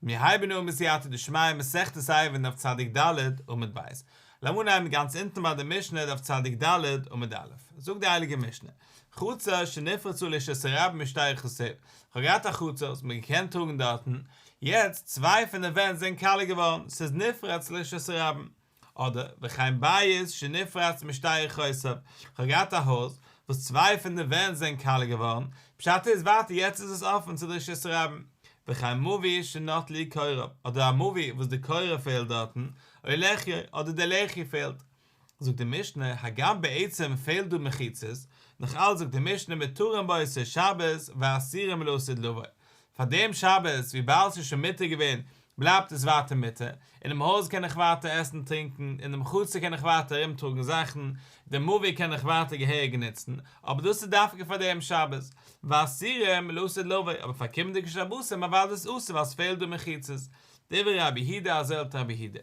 מיר הייבן אן בסייעתא דשמיא מסכת עירובין דף צדיק ד' עמוד ב'. לאמיר אנהייבן גאנץ אונטן ביי די משנה דף צדיק ד' עמוד א'. זאגט די הייליגע משנה, חצר שנפרצה לרשות הרבים משתי רוחותיה, כ'האב געהאט א חצר וואס מ'האט געקענט טראגן דארטן, יעצט צוויי פון די ווענט זענען קאלע געווארן, ס'איז נפרץ לרשות הרבים. אדער, וכן בית שנפרץ משתי רוחותיו, כ'האב געהאט א הויז וואס צוויי פון די ווענט זענען קאלע געווארן, פשט איז ווייטער יעצט איז עס אפען צו די רשות הרבים. וכן מבוי שנטלו קוריו, אדער א מבוי וואס די קורה פעלט דארטן, או לחיו, אדער די לחי פעלט. זאגט די משנה, הגם בעצם פעלט דא מחיצות, נאך אלץ זאגט די משנה מותרים באותו שבת ואסורים לעתיד לבוא. פאר דעם שבת, וויבאלד ס'איז שוין מותר געווען, בלייבט עס ווייטער מותר, אינעם הויז קען איך ווייטער עסן טרינקען, אינעם חצר קען איך ווייטער ארום טראגן זאכן, דעם מבוי קען איך ווייטער געהעריג נוצן, אבער דאס איז דווקא פאר דעם שבת, ואסורים לעתיד לבוא, אבער פאר קומענדיגע שבתים אוודאי איז אסור ווייל ס'פעלט דא מחיצות. דברי רבי יהודה אזוי האלט רבי יהודה.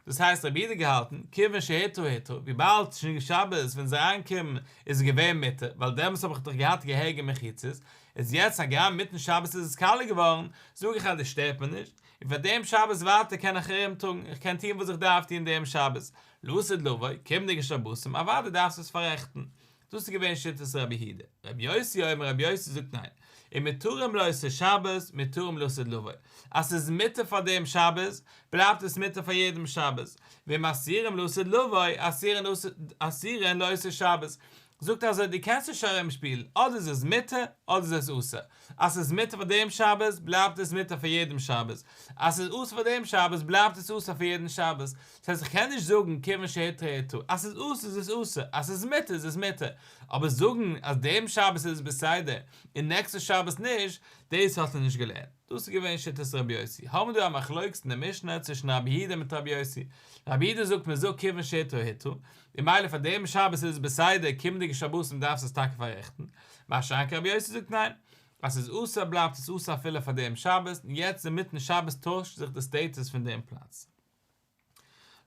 דאס הייסט רבי יהודה געהאלטן, כיוון שהותרה הותרה, וויבאלד שוין שבת ווען זיי אריינקומען איז עס געווען מותר, ווייל דעמאלס האב איך דאך געהאט געהעריגע מחיצות, איז יעצט הגם מיטן שבת איז עס קאלע געווארן, זאג איך אז דאס שטערט מיר נישט, און פאר דעם שבת ווייטער קען איך ארום טראגן, איך קען טון וואס איך דארף טון דעם שבת, לעתיד לבוא, קומענדיגע שבתים, אוודאי דארפסטו עס פאררעכטן. דאס איז געווען שיטת רבי יהודה. רבי יוסי אומר רבי יוסי זאגט ניין, אם מותרים לאותו שבת מותרים לעתיד לבוא, אז ס'איז מותר פאר דעם שבת, בלייבט עס מותר פאר יעדעם שבת, ואם אסורים לעתיד לבוא, אסורין לאותו שבת. זאגט אזוי דו קענסט נישט ארום שפילן, אדער איז עס מותר אדער איז עס אסור, אז ס'איז מותר פאר דעם שבת בלייבט עס מותר פאר יעדעם שבת, אז ס'איז אסור פאר דעם שבת בלייבט עס אסור פאר יעדן שבת, דאס הייסט איך קען נישט זאגן כיוון שהותרה הותרה, אז ס'איז אסור איז עס אסור, אז ס'איז מותר איז עס מותר, אבער זאגן אז דעם שבת איז עס בסדר און נעקסטע שבת נישט, דאס האט ער נישט געלערנט. דאס איז געווען שיטת רבי יוסי. האבן מיר דא א מחלוקת אין די משנה צווישן רבי יהודה מיט רבי יוסי. רבי יהודה זאגט מען זאגט כיוון שהותרה הותרה, און מילא פאר דעם שבת איז עס בסדר, קומענדיגע שבתים דארפסטו עס טאקע פאררעכטן. מה שאין כן רבי יוסי זאגט ניין, אז ס'איז אסור בלייבט עס אסור אפילו פאר דעם שבת, און יעצט אינמיטן שבת טוישט זיך די status פון דעם פלאץ.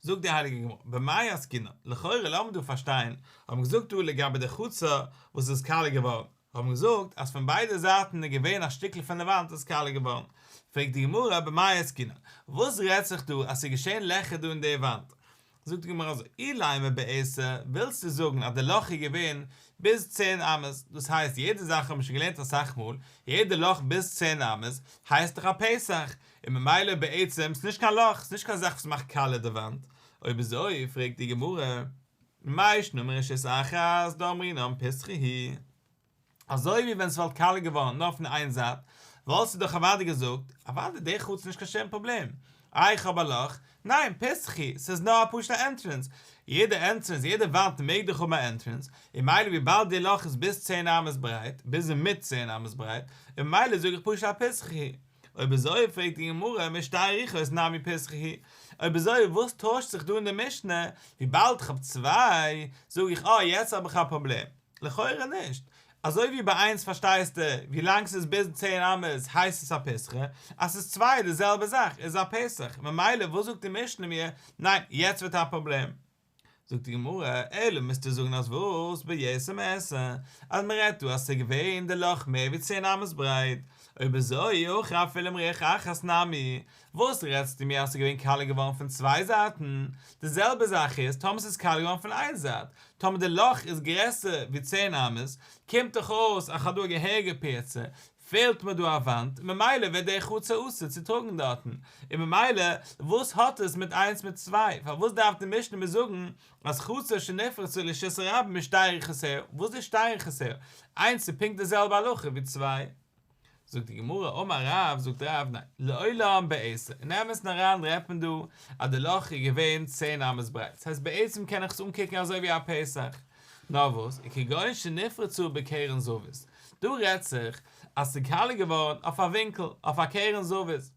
זאגט די הייליגע גמרא, במאי עסקינן, לכאורה לאמיר דא פארשטיין, האט מען געזאגט דא לגבי די חצר וואס איז קאלע געווארן, האט מען געזאגט אז פון ביידע זייטן איז געווען א שטיקל פון די וואנט איז קאלע געווארן, פרעגט די גמרא במאי עסקינן, וואס רעדט זיך דא אז ס'איז געשען לעכער דא אין די וואנט, זאגט די גמרא אזוי, אילימא בעשר, ווילסטו זאגן אז די לאך איז געווען ביז 10 אמות, דאס הייסט יעדע זאך האבן מיר שוין געלערנט אסאך מאל, יעדע לאך ביז 10 אמות הייסט דאך א פתח, און ממילא בעצם ס'נישט קיין לאך, ס'נישט קיין זאך וואס מאכט קאלע די וואנט, אויב אזוי פרעגט די גמרא, מאי שנא מרשות אחת דאמרינן פיתחא הוא אזוי ווי ווען ס'וואלט קאלע געווארן נאר פון איין זייט, וואלסטו דאך אוודאי געזאגט, אוודאי די חצר איז נישט קיין שום פראבלעם, איי איך האב א לאך? ניין, פיתחא הוא, ס'איז נאר א פשוטע entrance, יעדע entrance, יעדע וואנט מעג דאך האבן א entrance, און מילא וויבאלד די לאך איז ביז 10 אמות ברייט, ביז און מיט 10 אמות ברייט, און מילא זאג איך פשוט א פיתחא הוא. אויב אזוי פרעגט די גמרא משתי רוחות נמי פיתחא הוא, אויב אזוי וואס טוישט זיך דא אין די משנה, וויבאלד איך האב צוויי, זאג איך אה יעצט האב איך א פראבלעם. לכאורה נישט. אזוי ווי ביי איינס פארשטייסטו, ווי לאנג ס'איז ביז 10 אמות הייסט עס א פיתחא, אז ס'איז צוויי די זעלבע זאך איז א פתח, ממילא וואס זאגט די משנה מיר, ניין יעצט ווערט א פראבלעם. זאגט די גמרא, אלא מוזטו זאגן אז וואס ביתר מעשר, אז מ'רעדט דא אז ס'איז געווען די לאך מער ווי 10 אמות ברייט, אויב אזוי אי הכי אפילו מרוח אחת נמי, וואס רעדסטו מיר אז ס'איז געווען קאלע געווארן פון צוויי זייטן, די זעלבע זאך איז טאמער ס'איז קאלע געווארן פון איין זייט, טאמער די לאך איז גרעסער ווי 10 אמות, קומט דאך אויס אז כ'האב דא א געהעריגע פירצה, פעלט מיר דא א וואנט, ממילא ווערט דער חצר אסור צו טראגן דארטן, און ממילא וואס האט עס מיט איינס מיט צוויי, פארוואס דארף די משנה מיר זאגן אז חצר שנפרצה לרשות הרבים משתי רוחותיה, וואס איז שתי רוחותיה? איינס איז פונקט די זעלבע הלכה ווי צוויי. זאגט די גמרא, אמר רב, זאגט רב, ניין, לעולם בעשר, אין אמת'ן אריין רעדט מען דא אז די לאך איז געווען 10 אמות ברייט, דאס הייסט בעצם קען איך עס אנקוקן אזוי ווי א פתח, נאר וואס, כגון שנפרצה בקרן זווית, דא רעדט זיך אז ס'איז קאלע געווארן אויף א ווינקל, אויף א קרן זווית,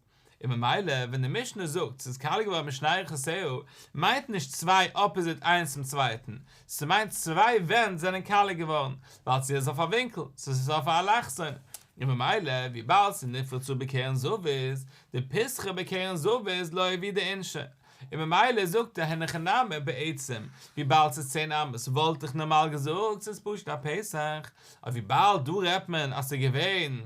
און ממילא ווען די משנה זאגט ס'איז קאלע געווארן משני רוחותיה, מיינט נישט צוויי opposite איינס צום צווייטן, ס'מיינט צוויי ווענט זענען קאלע געווארן, ווייל ס'איז אויף א ווינקל, ס'איז אויף א אלכסון, און ממילא וויבאלד ס'איז נפרצה בקרן זווית, דפיתחא בקרן זווית לא עבידא אינשי, און ממילא זאגט ער אין הכי נמי בעצם, וויבאלד ס'איז 10 אמות וואלט איך נארמאל געזאגט ס'איז פשוט א פתח, אבער וויבאלד דא רעדט מען אז ס'איז געווען.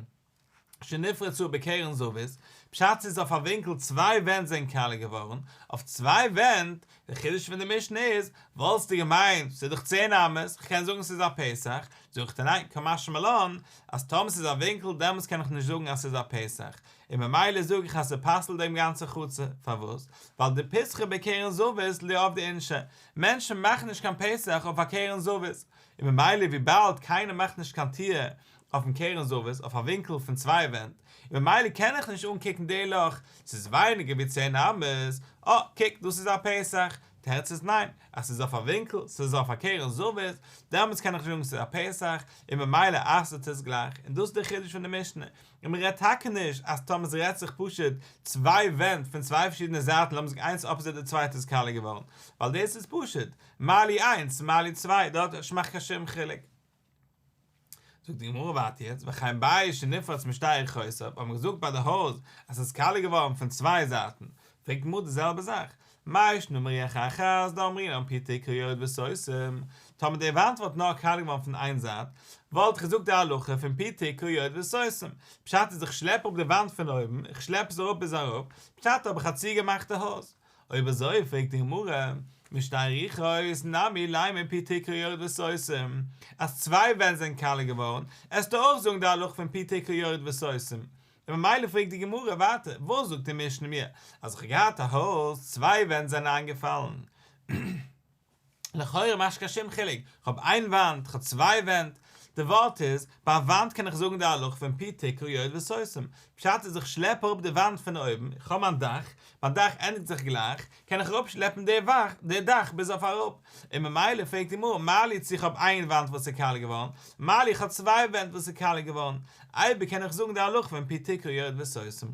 שנפרצה בקרן זווית, פשט ס'איז אויף א ווינקל צוויי ווענט זענען קאליע געווארן, אויף צוויי ווענט, די חידוש פון די משנה איז, וואלסטו געמיינט ס'איז דאך צען אמות, כ'קען זאגן ס'איז א פתח, זאגט ער ניין, קא משמע לן, אז טאמער ס'איז א ווינקל דעמאלטס קען איך נישט זאגן אז ס'איז א פתח, און ממילא זאג איך אז ס'פסל'ט דעם גאנצע חצר, פארוואס? ווייל דפיתחא בקרן זווית לא עבדי אינשי, מענטשן מאכן נישט קיין פתח אויף א קרן זווית, און ממילא וויבאלד קיינער מאכט נישט קיין טיר אויפן קרן זווית אויף א ווינקל פון צוויי ווענט, און ממילא קען איך נישט אנקוקן די לאך, ס'איז ווייניגער ווי צען אמות, אה, קוק דאס איז א פתח, תירוץ איז ניין, אז ס'איז אויף א ווינקל, ס'איז אויף א קרן זווית, דעמאלטס קען איך נישט זאגן ס'איז א פתח, און ממילא אסר'ט עס גלייך, און דאס איז די חידוש פון די משנה, און מ'רעדט טאקע נישט אז טאמער ס'רעדט זיך פשוט צוויי ווענט פון צוויי פארשידענע זייטן לאמיר זאגן איינס opposite די צווייטע איז קאליע געווארן, ווייל דאס איז פשוט, מה לי איינס מה לי צוויי, דארט מאכט קיין שום חילוק. זאגט די גמרא ווייטער יעצט, וכן בית שנפרץ משתי רוחותיו, האט מען געזאגט ביי די הויז אז ס'איז קאליע געווארן פון צוויי זייטן, פרעגט די גמרא די זעלבע זאך, מאי שנא מרוח אחת דאמרינן פי תקרה יורד וסותם, טאמער די וואנט וואלט נאר קאליע געווארן פון איין זייט, וואלט איך געזאגט די הלכה פון פי תקרה יורד וסותם, פשט איז איך שלעפ אפ די וואנט פון אויבן, איך שלעפ עס אראפ ביז אראפ, פשט האב איך א צוגעמאכטע הויז. אויב אזוי פרעגט די גמרא, משתי רוחות נמי לימא פי תקרה יורד וסותם, אז צוויי ווענט זענען קאליע געווארן, עסטו אויך זאגן די הלכה פון פי תקרה יורד וסותם, און ממילא פרעגט די גמרא ווייטער, וואס זאגט די משנה מיר, אז איך האב געהאט א הויז, צוויי ווענט זענען איינגעפאלן, לכאורה מאכט נישט קיין שום חילוק, כ'האב איין וואנט, כ'האב צוויי ווענט, די ווארט איז, ביי א וואנט קען איך זאגן די הלכה פון פי תקרה יורד וסותם, פשט איז איך שלעפ אראפ די וואנט פון אויבן, איך האב מיין דאך, מיין דאך ענדיגט זיך גלייך, קען איך אראפשלעפן די דאך ביז אויף אראפ, און ממילא פרעגט די גמרא, מה לי צו איך האב איין וואנט וואס איז קאליע געווארן, מה לי איך האב צוויי ווענט וואס איז קאליע געווארן, אייביג קען איך זאגן די הלכה פון פי תקרה יורד וסותם.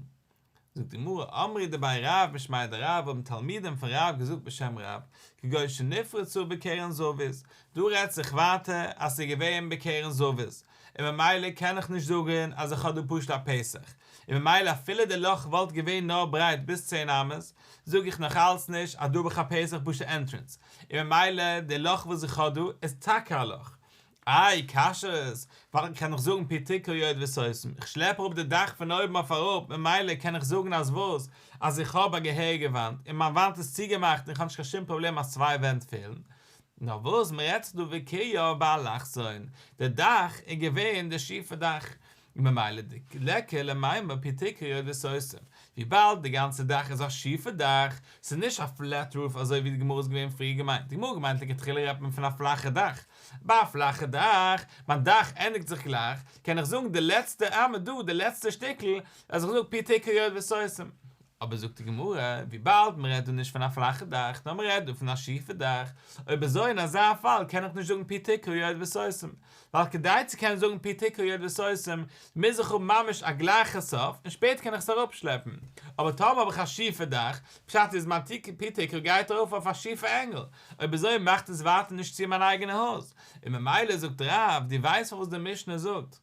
זאגט די גמרא, אמרי דבי רב משמיה דרב האבן תלמידים פון רב געזאגט בשם רב, כגון שנפרצה בקרן זווית, דא רעדט זיך ווייטער אז ס'איז געווען בקרן זווית, און ממילא קען איך נישט זאגן אז איך האב דא פשוט א פתח, און ממילא אפילו די לאך וואלט געווען נאר ברייט ביז צען אמות, זאג איך נאך אלץ נישט אז דא האב איך א פתח פשוט entrance, און ממילא די לאך וואס איך האב דא איז טאקע א לאך, איי קשיות, ווייל איך קען דאך זאגן פי תקרה יורד וסותם, איך שלעפ אראפ די דאך פון אויבן אויף אראפ, ממילא קען איך זאגן אז וואס? אז איך האב א געהעריגע וואנט, און מיין וואנט איז צוגעמאכט און איך האב נישט קיין שום פראבלעם אז צוויי ווענט פעלן. נאר וואס, מען רעדט זיך דא וקירויו באלכסון, די דאך איז געווען די שיפע דאך, און ממילא דליכא למימר פי תקרה יורד וסותם, וויבאלד די גאנצע דאך איז א שיפע דאך, ס'איז נישט א flat roof אזוי ווי די גמרא איז געווען פריער געמיינט, די גמרא האט געמיינט לכתחילה רעדט מען פון א פלאכע דאך, ביי א פלאכע דאך, מיין דאך ענדיגט זיך גלייך, קען איך זאגן די לעצטע אמה דא, די לעצטע שטיקל, אז איך זאג פי תקרה יורד וסותם. אבער זאגט די גמרא, וויבאלד מען רעדט דא נישט פון א פלאכע דאך, נאר מען רעדט דא פון א שיפע דאך, אויב אזוי אין אזא פאל קען איך נישט זאגן פי תקרה יורד וסותם, ווייל כדי צו קענען זאגן פי תקרה יורד וסותם, מוז איך האבן ממש א גלייכע סוף, און שפעטער קען איך עס אראפשלעפן. אבער טאמער האב איך א שיפע דאך, פשט איז מיין פי תקרה גייט ארויף אויף א שיפע angle, אויב אזוי מאכט עס ווייטער נישט צו מיין אייגענע הויז, און ממילא זאגט רב, דו ווייסט פארוואס די משנה זאגט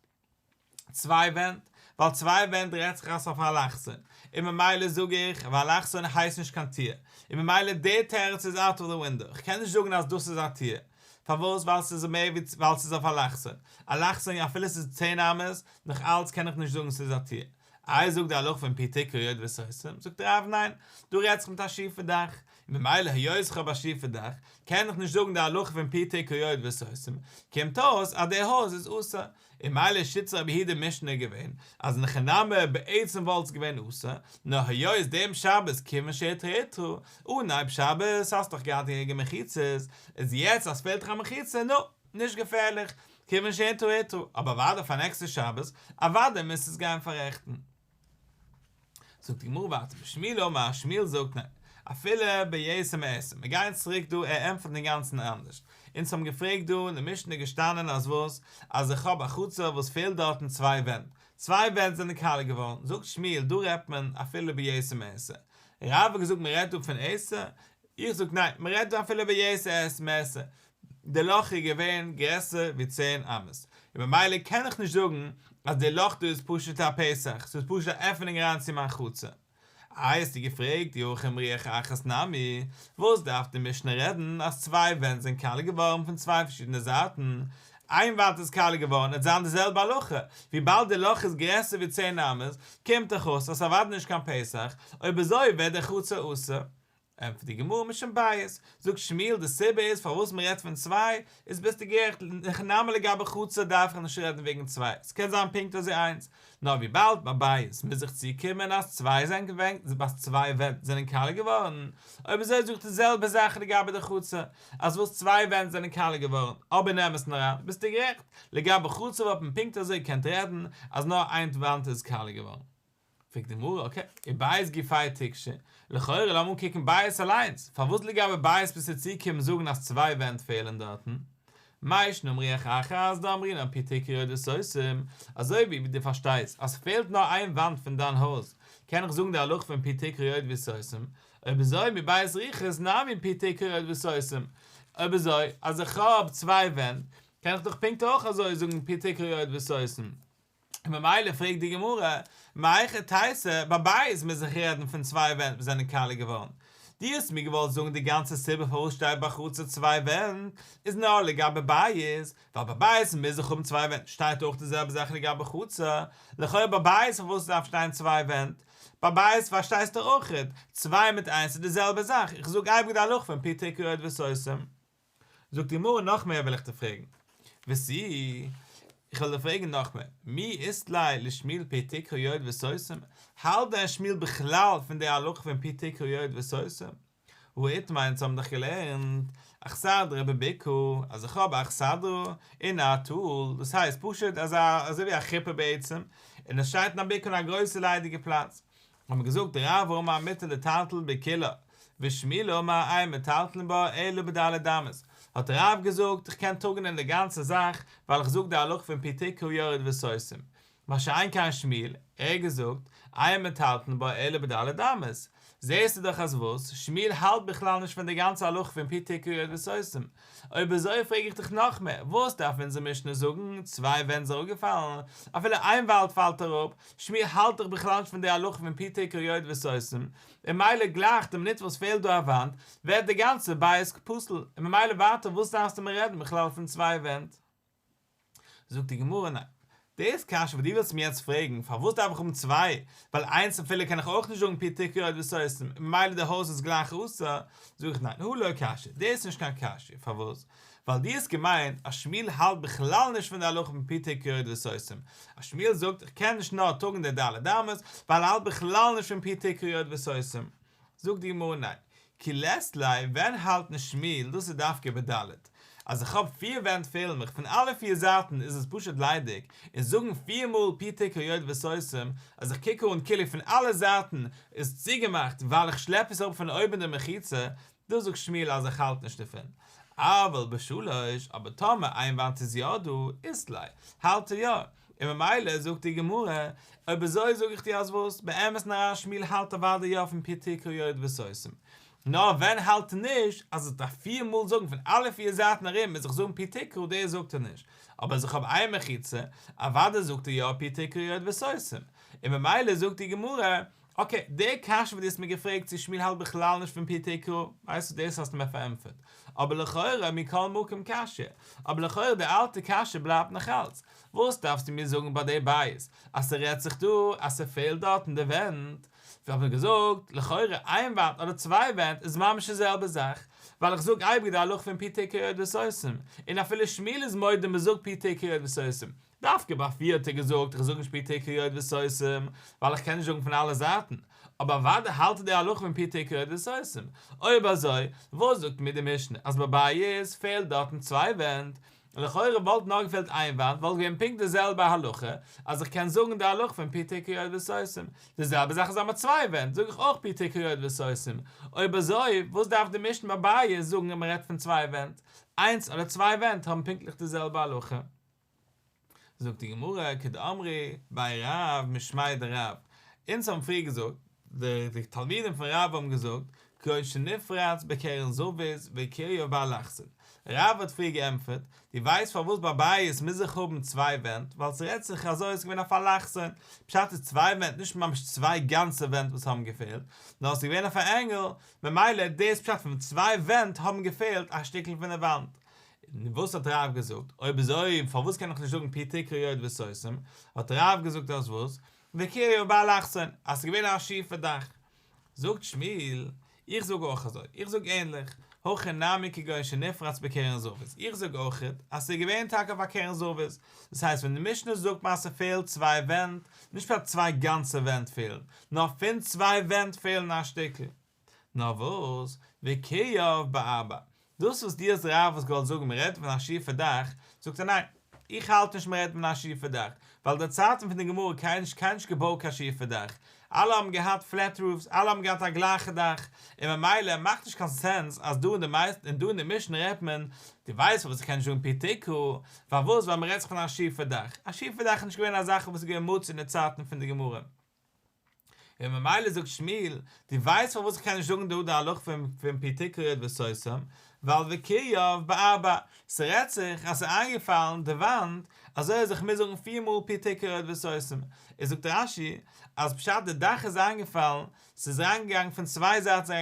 צוויי ווענט? ווייל צוויי ווענט רעדט זיך אז אויף א אלכסון, און ממילא זאג איך, ווייל אלכסון הייסט נישט קיין טיר, און ממילא די תירוץ איז out of the window, איך קען נישט זאגן אז דאס איז א טיר, פארוואס? ווייל ס'איז מער ווי ווייל ס'איז אויף אלכסון, אלכסון אפילו ס'איז צען אמות, נאך אלץ קען איך נישט זאגן ס'איז א טיר. איי זאגט די הלכה פון פי תקרה יורד וסותם, זאגט רב ניין, דא רעדט זיך מיט א שיפע דאך, און ממילא היות איך האב א שיפע דאך, קען איך נישט זאגן די הלכה פון פי תקרה יורד וסותם, קומט אויס אז די הויז איז אסור, און ממילא איז שיטת רבי יהודה משנה געווען, אז אין הכי נמי בעצם וואלט עס געווען אסור, נאר היות דעם שבת כיוון שהותרה הותרה, אנהייב שבת האסט דאך געהאט געהעריגע מחיצות, איז יעצט אז פעלט דיך א מחיצה, נו, נישט געפערליך, כיוון שהותרה הותרה, אבער אוודאי פאר נעקסטע שבת, אוודאי מוזט עס גיין פאררעכטן. זאגט די גמרא ווייטער ושמואל אמר, שמואל זאגט ניין, אפילו ביתר מעשר, מיר גייען צוריק דא, ער ענטפערט אינגאנצן אנדערש, אונז האבן געפרעגט דא אין די משנה געשטאנען אז וואס, אז איך האב א חצר וואס פעלט דארטן צוויי ווענט, צוויי ווענט זענען קאליע געווארן, זאגט שמואל דא רעדט מען אפילו ביתר מעשר, רב האט געזאגט מען רעדט דא פון עשר, איך זאג ניין, מען רעדט דא אפילו ביתר מעשר, די לאך איז געווען גרעסער ווי צען אמות, און ממילא קען איך נישט זאגן אז די לאך דא איז פשוט א פתח, ס'איז פשוט א עפענונג אריין צו מיין חצר. איי האסטו געפרעגט אי הכי מרוח אחת נמי, וואס דארף די משנה רעדן אז צוויי ווענט זענען קאליע געווארן פון צוויי פארשידענע זייטן? איין וואנט איז קאליע געווארן וועט זיין די זעלבע הלכה, וויבאלד די לאך איז גרעסער ווי צען אמות, קומט דאך אויס אז ס'אוודאי נישט קיין פתח, אויב אזוי ווערט דער חצר אסור. ענטפערט די גמרא משום בית, זאגט שמואל די סיבה איז פארוואס מען רעדט פון צוויי, איז ביסטו גערעכט, אין הכי נמי לגבי חצר דארף איך נישט רעדן וועגן צוויי, ס'קען זיין פונקט אזוי איינס, נאר וויבאלד ביי בית מוז איך צוקומען אז צוויי זענען אז צוויי ווענט זענען קאליע געווארן, אויב אזוי זאג איך די זעלבע זאך לגבי די חצר, אז וואס צוויי ווענט זענען קאליע געווארן, אבער אין אמת'ן אריין ביסטו גערעכט, לגבי חצר וואלט מען פונקט אזוי געקענט רעדן אז נאר איין וואנט איז קאליע געווארן. פרעגט די גמרא, אקעי, ובית גופיה תיקשי, לכאורה לאמיר אנקוקן בית אליינס, פארוואס לגבי בית ביסטו צוגעקומען זאגן אז צוויי ווענט פעלן דארטן? מאי שנא אמרוח אחת דאמרינן פי תקרה יורד וסותם, אזוי ווי דו פארשטייסט אז ס'פעלט נאר איין וואנט פון דיין הויז, קען איך זאגן די הלכה פון פי תקרה יורד וסותם, אויב אזוי מבית רוחות נמי פי תקרה יורד וסותם, אויב אזוי אז איך האב צוויי ווענט, קען איך דאך פונקט אויך אזוי זאגן פי תקרה יורד וסותם. און ממילא פרעגט די גמרא, מהיכי תיתי, ביי בית מוז איך רעדן פון צוויי ווענט וואס זענען קאליע געווארן. דו האסט מיר געוואלט זאגן די גאנצע סיבה פארוואס שטייט ביי חצר צוויי ווענט איז נאר לגבי בית, ווייל ביי בית מוז איך האבן צוויי ווענט, שטייט אויך די זעלבע זאך לגבי חצר, לכאו' ביי בית פארוואס דארף שטיין צוויי ווענט? ביי בית פארשטייסטו אויכעט, צוויי מיט איינס איז די זעלבע זאך, איך זאג אייביג די הלכה פון פי תקרה יורד וסותם. זאגט די גמרא נאך מער וועל איך דיר פרעגן, ותו, איך וועל דיר פרעגן נאך מער, מי אית ליה לשמואל פי תקרה יורד וסותם, האלט דען שמואל בכלל פון די הלכה פון פי תקרה יורד וסותם? והא איתמר אונז האבן דאך געלערנט, אכסדרה בבקעה, אז איך האב א אכסדרה אין א טאל, דאס הייסט פשוט אזא אזוי ווי א חופה בעצם, און עס שטייט אין א בקעה אין א גרויסע ליידיגע פלאץ, האט מען געזאגט רב אמר מותר לטלטל בכולה, ושמואל אמר אין מטלטלין בה אלא בד' אמות, האט רב געזאגט איך קען טראגן אין די גאנצע זאך ווייל איך זאג די הלכה פון פי תקרה יורד וסותם, מה שאין כן שמואל, ער האט געזאגט אין מטלטלין בה אלא בד' אמות, זעהסטו דאך אז וואס, שמואל האלט בכלל נישט פון די גאנצע הלכה פון פי תקרה יורד וסותם, אויב אזוי פרעג איך דיך נאכמער, וואס דארף אונזער משנה זאגן, צוויי ווענט איז אראפגעפאלן, אפילו איין וואנט פאלט אראפ, שמואל האלט דאך בכלל נישט פון די הלכה פון פי תקרה יורד וסותם, און ממילא גלייך די מינוט וואס פעלט דא א וואנט, ווערט די גאנצע בית פסול, און ממילא ווייטער וואס דארפסטו מיר רעדן בכלל פון צוויי ווענט? זאגט די גמרא ניין, דאס קשיא וואס דו ווילסט מיר יעצט פרעגן פארוואס דארף איך האבן צוויי, ווייל איינס אפילו קען איך אויך נישט זאגן פי תקרה יורד וסותם, און ממילא די הויז איז גלייך אסור, זאג איך ניין, הא לא קשיא, דאס איז נישט קיין קשיא, פארוואס? ווייל דו האסט געמיינט אז שמואל האלט בכלל נישט פון די הלכה פון פי תקרה יורד וסותם, אז שמואל זאגט איך קען נישט נאר טראגן די ד' אמות, ווייל ער האלט בכלל נישט פון פי תקרה יורד וסותם. זאגט די גמרא ניין, כי לית ליה, ווען האלט נישט שמואל דאס איז דווקא בד', אז איך האב פיר ווענט פעלן מיך פון אלע פיר זייטן איז עס פשוט ליידיג, און זאגן פיר מאל פי תקרה יורד וסותם, אז איך קוק אן כאילו פון אלע זייטן איז צוגעמאכט ווייל איך שלעפ עס אראפ פון אויבן די מחיצה, דאס זאגט שמואל אז איך האלט נישט דערפון. אבל בשלש, אבער טאמער איין וואנט איז יא דא, אית ליה, האלט ער יא, און ממילא זאגט די גמרא, אויב אזוי זאג איך דיר אז וואס, באמת'ן אריין שמואל האלט אוודאי יא פון פי תקרה יורד וסותם. נאר ווען האלט ער נישט, אז איך דארף פיר מאל זאגן פון אלע פיר זייטן ארום מוז איך זאגן פי תקרה דאס זאגט ער נישט, אבער אז איך האב איין מחיצה, אוודאי זאגט ער יא פי תקרה יורד וסותם. און ממילא זאגט די גמרא, אקעי, די קשיא וואס דו האסט מיר געפרעגט צו שמואל האלט בכלל נישט פון פי תקרה, ווייסטו דאס האסטו מיר פארענטפערט. אבער לכאורה מכל מקום קשיא. אבער לכאורה די אלטע קשיא בלייבט נאכאלץ. וואס דארפסטו מיר זאגן ביי די בית אז ס'רעדט זיך דא אז ס'פעלט דארט אין די ווענט? ווי האט מען געזאגט, לכאורה איין וואנט אדער צוויי ווענט איז ממש די זעלבע זאך, ווייל איך זאג אייביג די הלכה פון פי תקרה יורד וסותם, און אפילו שמואל איז מודה מ'זאגט פי תקרה יורד וסותם, דווקא ביי פיר האט ער געזאגט איך זאג נישט פי תקרה יורד וסותם ווייל איך קען נישט זאגן פון אלע זייטן, אבער אוודאי האלט ער די הלכה פון פי תקרה יורד וסותם, אויב אזוי וואס זאגט מיר די משנה אז ביי בית פעלט דארטן צוויי ווענט, לכאורה וואלט נאר געפעלט איין וואנט וואלט געווען פונקט די זעלבע הלכה אז איך קען זאגן די הלכה פון פי תקרה יורד וסותם, די זעלבע זאך אז האמיר צוויי ווענט זאג איך אויך פי תקרה יורד וסותם, אויב אזוי וואס דארף די משנה ביי בית זאגן אז מען רעדט פון צוויי ווענט, איינס אדער צוויי ווענט האבן פונקטליך די זעלבע הלכה. זאגט די גמרא כדאמרי בי רב משמיה דרב, אונז האבן פריער געזאגט, די תלמידים פון רב האבן געזאגט, כגון שנפרץ בקרן זווית וקירויו באלכסון, רב האט פריער געענטפערט, דו ווייסט פארוואס ביי בית מוז איך האבן צוויי ווענט, ווייל ס'רעדט זיך אזוי ס'איז געווען אויף אלכסון, פשט איז צוויי ווענט נישט ממש צוויי גאנצע ווענט וואס האבן געפעלט, נאר ס'איז געווען אויף א ענגל, ממילא דאס פשט פון צוויי ווענט האבן געפעלט א שטיקל פון די וואנט. וואס האט רב געזאגט? אויב אזוי פארוואס קען איך נישט זאגן פי תקרה יורד וסותם? האט רב געזאגט אז וואס? וקיריו באלכסון, אז ס'איז געווען א שיפע דאך. זאגט שמואל, איך זאג אויך אזוי, איך זאג ענליך, הכא נמי כגון שנפרץ בקרן זווית, איך זאג אויך אז ס'איז געווען טאקע אויף א קרן זווית, דאס הייסט ווען די משנה זאגט מיר אז ס'פעלט צוויי ווענט, נישט פשט צוויי גאנצע ווענט פעלן, נאר פון צוויי ווענט פעלן א שטיקל. נאר וואס, וקיריו בארבע, דאס וואס דו האסט רב האסט געוואלט זאגן מ'רעדט פון א שיפע דאך, זאגט ער ניין, איך האלט נישט מ'רעדט פון א שיפע דאך, ווייל די צייטן פון די גמרא קיינער נישט קיינער נישט געבויט קיין שיפע דאך, אלע האבן געהאט פלעט רופס, אלע האבן געהאט א גלייכע דאך, און ממילא מאכט נישט קיין סענס אז דא אין די מייסט און דא אין די משנה רעדט מען, דו ווייסט פארוואס איך קען נישט זאגן פי תקרה, פארוואס ווייל מ'רעדט זיך פון א שיפע דאך, א שיפע דאך איז נישט געווען א זאך וואס איז געווען מצוי אין די צייטן פון די גמרא. און ממילא זאגט שמואל, דו ווייסט פארוואס איך קען נישט זאגן דא די הלכה פון פי תקרה יורד וסותם, ווייל וקיריו בארבע, ס'רעדט זיך אז ס'איז איינגעפאלן די וואנט, אזוי אז איך מוז זאגן פיר מאל פי תקרה יורד וסותם, איז זאגט רש"י אז פשט די דאך איז איינגעפאלן, ס'איז אריינגעגאנגען פון צוויי זייטן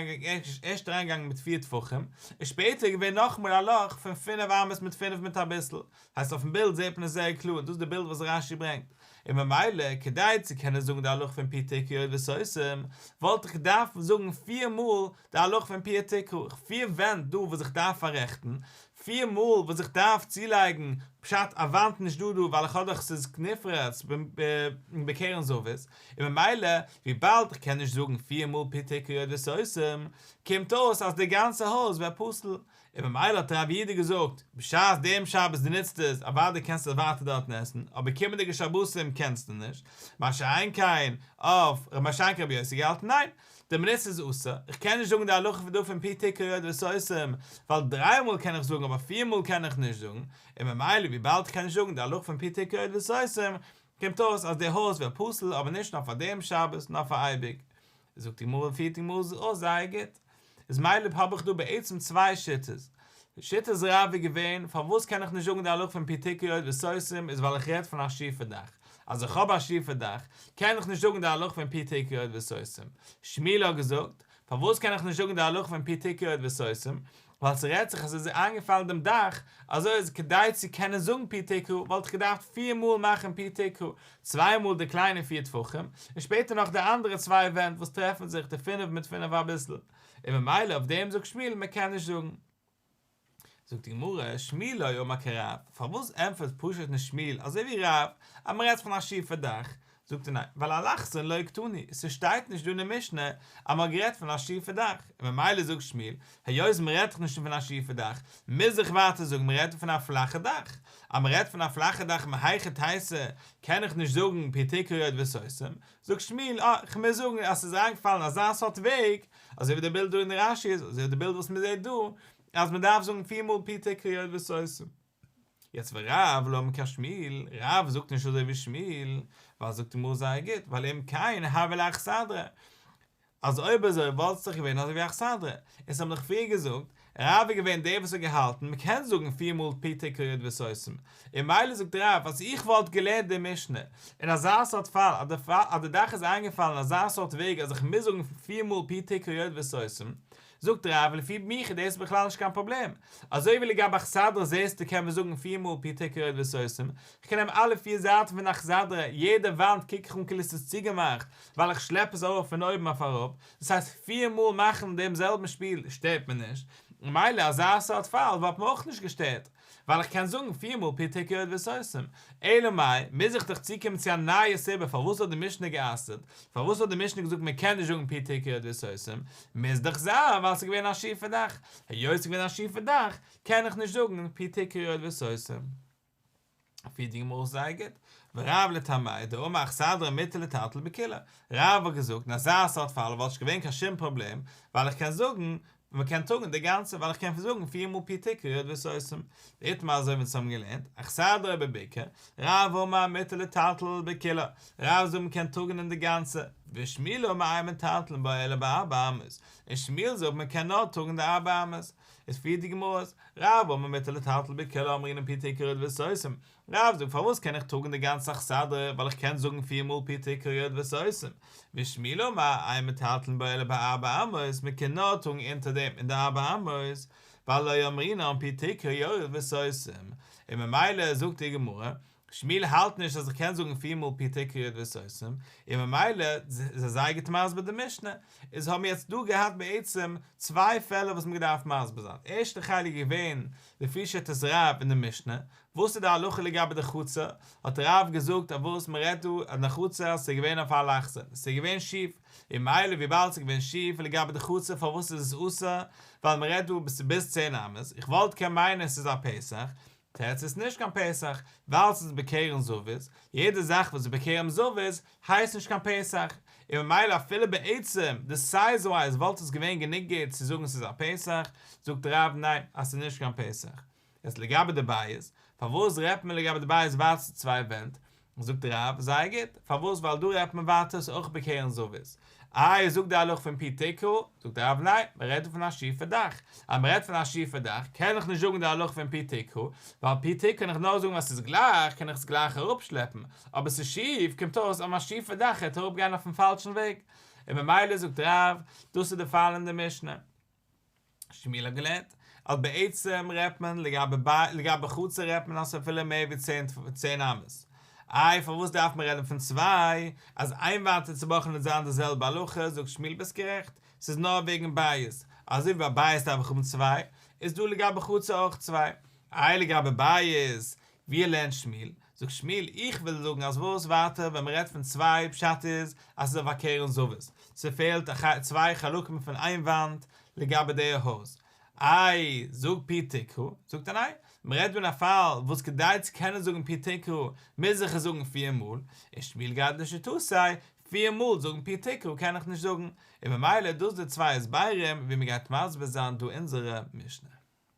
ערשט אריינגעגאנגען מיט פיר טפחים, און שפעטער איז געווען נאכאמאל א לאך פון פינף אמות מיט פינף מיט אביסל, הייסט אויפן בילד זעט מען עס זייער קלאר און דאס איז די בילד וואס רש"י ברענגט, און ממילא כדי צו קענען זאגן די הלכה פון פי תקרה יורד וסותם, וואלט איך געדארפט זאגן פיר מאל די הלכה פון פי תקרה, פיר ווענט דא וואס איך דארף פאררעכטן, פיר מאל וואס איך דארף צולייגן, פשט א וואנט נישט דא דא ווייל איך האב דאך ס'איז נפרץ בקרן זווית, און ממילא וויבאלד איך קען נישט זאגן פיר מאל פי תקרה יורד וסותם, קומט אויס אז די גאנצע הויז ווערט פסול, און ממילא האט רב יהודה געזאגט, בשעת דעם שבת דו נוצט עס, אוודאי קענסטו ווייטער דארטן עסן, אבער קומענדיגע שבתים קענסטו נישט, מה שאין כן אויף מה שאין כן רבי יוסי געהאלטן ניין, די מינוט ס'איז אסור, איך קען נישט זאגן די הלכה פון דא פון פי תקרה יורד וסותם, ווייל דריי מאל קען איך זאגן אבער פיר מאל קען איך נישט זאגן, און ממילא וויבאלד איך קען נישט זאגן די הלכה פון פי תקרה יורד וסותם, קומט אויס אז די הויז ווערט פסול אבער נישט נאר פאר דעם שבת נאר פאר אייביג. זאגט די גמרא פירט די גמרא אויס זייער גוט, איז מילא האב איך דא בעצם צוויי שיטות, שיטת רב איז געווען פארוואס קען איך נישט זאגן די הלכה פון פי תקרה יורד וסותם איז ווייל איך רעד פון א שיפע דאך, אז איך האב א שיפע דאך קען איך נישט זאגן די הלכה פון פי תקרה יורד וסותם, שמואל האט געזאגט פארוואס קען איך נישט זאגן די הלכה פון פי תקרה יורד וסותם ווייל ס'רעדט זיך אז ס'איז איינגעפאלן דעם דאך, אזוי אז כדי צו קענען זאגן פי תקרה וואלט איך געדארפט פיר מאל מאכן פי תקרה, צוויי מאל די קליינע פיר טפחים, און שפעטער נאך די אנדערע צוויי ווענט וואס טרעפן זיך די פינף מיט פינף אביסל, און ממילא אויף דעם זאגט שמואל מען קען נישט זאגן. זאגט די גמרא, שמואל לא אמר כרב, פארוואס ענטפערט פשוט נישט שמואל אזוי ווי רב, אז מען רעדט פון א שיפע דאך, זאגט ער ניין, ווייל אלכסון לא קתני, ס'שטייט נישט דא אין די משנה אז מ'האט גערעדט פון א שיפע דאך, און ממילא זאגט שמואל, היות מ'רעדט דאך נישט פון א שיפע דאך, מוז איך ווייטער זאגן מ'רעדט פון א פלאכע דאך, אז מ'רעדט פון א פלאכע דאך מהיכי תיתי קען איך נישט זאגן פי תקרה יורד וסותם, זאגט שמואל, אה, כ'מוז זאגן אז ס'איז אריינגעפאלן אזא סארט וועג, אזוי ווי די בילד דא אין רש"י איז, אזוי ווי די בילד וואס מ'זעט דא, אז מ'דארף זאגן פיר מאל פי תקרה יורד וסותם. יעצט ורב לא אמר כשמואל, רב זאגט נישט אזוי ווי שמואל, ווייל זאגט די גמרא זייער גוט, ווייל אם כן הוה ליה אכסדרה, אז אויב אזוי וואלט עס דאך געווען אזוי ווי אכסדרה, אונז האבן דאך פריער געזאגט, רב איז געווען דער וואס האט געהאלטן מען קען זאגן פיר מאל פי תקרה יורד וסותם, און מילא זאגט רב אז איך וואלט געלערנט די משנה אין אזא סארט פאל אז די אז די דאך איז איינגעפאלן אין אזא סארט וועג אז איך מוז זאגן פיר מאל פי תקרה יורד וסותם, זאגט רב, לפי מיך איז דאס בכלל נישט קיין פראבלעם, אזוי ווי לגבי אכסדרה זעסטו קען מען זאגן פיר מאל פי תקרה יורד וסותם, איך קען נעמען אלע פיר זייטן פון אכסדרה, יעדע וואנט קוק איך אן כאילו עס איז צוגעמאכט, ווייל איך שלעפ עס ארויף פון אויבן אויף אראפ, דאס הייסט פיר מאל מאכן דעם זעלבן שפיל שטערט מיר נישט, ממילא אזא סארט פאל וואלט מיר אויך נישט געשטערט. ווייל איך קען זאגן פיר מאל פי תקרה יורד וסותם, אלא מאי, מוז איך דאך צוקומען צו א נייע סיבה פארוואס האט די משנה גע'אסר'ט, פארוואס האט די משנה געזאגט מען קען נישט זאגן פי תקרה יורד וסותם, מוז דאך זיין ווייל ס'איז געווען א שיפע דאך, היות ס'איז געווען א שיפע דאך, קען איך נישט זאגן פי תקרה יורד וסותם. פירט די גמרא זייער גוט, ורב לטעמיה דאמר אכסדרה מותר לטלטל בכולה, רב האט געזאגט אין אזא סארט פאל וואלט נישט געווען קיין שום פראבלעם, ווייל איך קען זאגן און מען קען טראגן די גאנצע ווייל איך קען זאגן פיר מאל פי תקרה יורד וסותם, דאיתמר אזוי ווי אונז האבן געלערנט, אכסדרה בבקעה, רב אמר מותר לטלטל בכולה, רב זאגט מען קען טראגן אין די גאנצע, ושמואל אמר אין מטלטלין בה אלא בארבע אמות, און שמואל זאגט מען קען נאר טראגן די ארבע אמות, איז פירט די גמרא אויס, רב אמר מותר לטלטל בכולה אמרינן פי תקרה יורד וסותם, רב זאגט פארוואס קען איך טראגן די גאנצע אכסדרה ווייל איך קען זאגן פיר מאל פי תקרה יורד וסותם, ושמואל אמר אין מטלטלין בה אלא בארבע אמות, מען קען נאר טראגן אונטער דעם אין די ארבע אמות, ווייל לא אמרינן פי תקרה יורד וסותם, און ממילא זאגט די גמרא, שמואל האלט נישט אז איך קען זאגן פיר מאל פי תקרה יורד וסותם, און ממילא איז ער זייער גוט מסביר די משנה, איז האבן מיר יעצט דא געהאט בעצם צוויי פעלער וואס מ'האט געדארפט מסביר זיין, ערשטע חלק איז געווען לפי שיטת רב אין די משנה, וואס איז די הלכה לגבי די חצר, האט רב געזאגט אז וואס מ'רעדט דא אז די חצר אז ס'איז געווען אויף אלכסון, ס'איז געווען שיף, און ממילא וויבאלד ס'איז געווען שיף לגבי די חצר פארוואס איז עס אסור, ווייל מ'רעדט דא ביז צען אמות, איך וואלט קען מיינען ס'איז א פתח, תירוץ ס'איז נישט קיין פתח, ווייל ס'איז בקרן זווית, יעדע זאך וואס איז בקרן זווית הייסט נישט קיין פתח, און ממילא אפילו בעצם די סייז ווייז וואלט עס געווען גענוג גוט צו זאגן ס'איז א פתח, זאגט רב ניין אז ס'איז נישט קיין פתח. יעצט לגבי די בית, פארוואס רעדט מען לגבי די בית ווייטער צוויי ווענט, זאגט רב, זייער גוט, פארוואס ווייל דא רעדט מען ווייטער ס'איז אויך בקרן זווית, איי זאג די הלכה פון פי תקרה, זאגט רב ניין, מען רעדט דא פון א שיפע דאך, אז מען רעדט פון א שיפע דאך קען איך נישט זאגן די הלכה פון פי תקרה, ווייל פי תקרה קען איך נאר זאגן אז ס'איז גלייך קען איך עס גלייך אראפשלעפן, אבער ס'איז שיף קומט אויס אז מיין שיפע דאך העט אראפגיין אויפן פאלשן וועג, און ממילא זאגט רב, דאס איז די פאל אין די משנה. שמואל האט געלערנט אז בעצם רעדט מען לגבי חצר רעדט מען אז ס'איז אפילו מער ווי צען אמות. איי פארוואס דארף מען רעדן פון צוויי, אז איין וואנט איז צובראכן וועט זיין די זעלבע הלכה, זאגט שמואל ביסט גערעכט, ס'איז נאר וועגן בית, אזוי ווי ביי בית דארף איך האבן צוויי, איז דא לגבי חצר אויך צוויי. איי לגבי בית, ווי לערנט שמואל? זאגט שמואל, איך וויל זאגן אז וואס ווייטער ווען מ'רעדט פון צוויי פשט איז אז ס'איז אויף א קרן זווית, ס'פעלט צוויי חלקים פון איין וואנט לגבי די הויז, איי זאג פי תקרה, זאגט ער ניין, מ'רעדט דא אין א פאל וואס כדי צו קענען זאגן פי תקרה מוז איך עס זאגן פיר מאל, און שמואל גייט לשיטתו, פיר מאל זאגן פי תקרה קען איך נישט זאגן, און ממילא דאס די צוויי הסברים ווי מ'גייט מסביר זיין דא אונזערע משנה.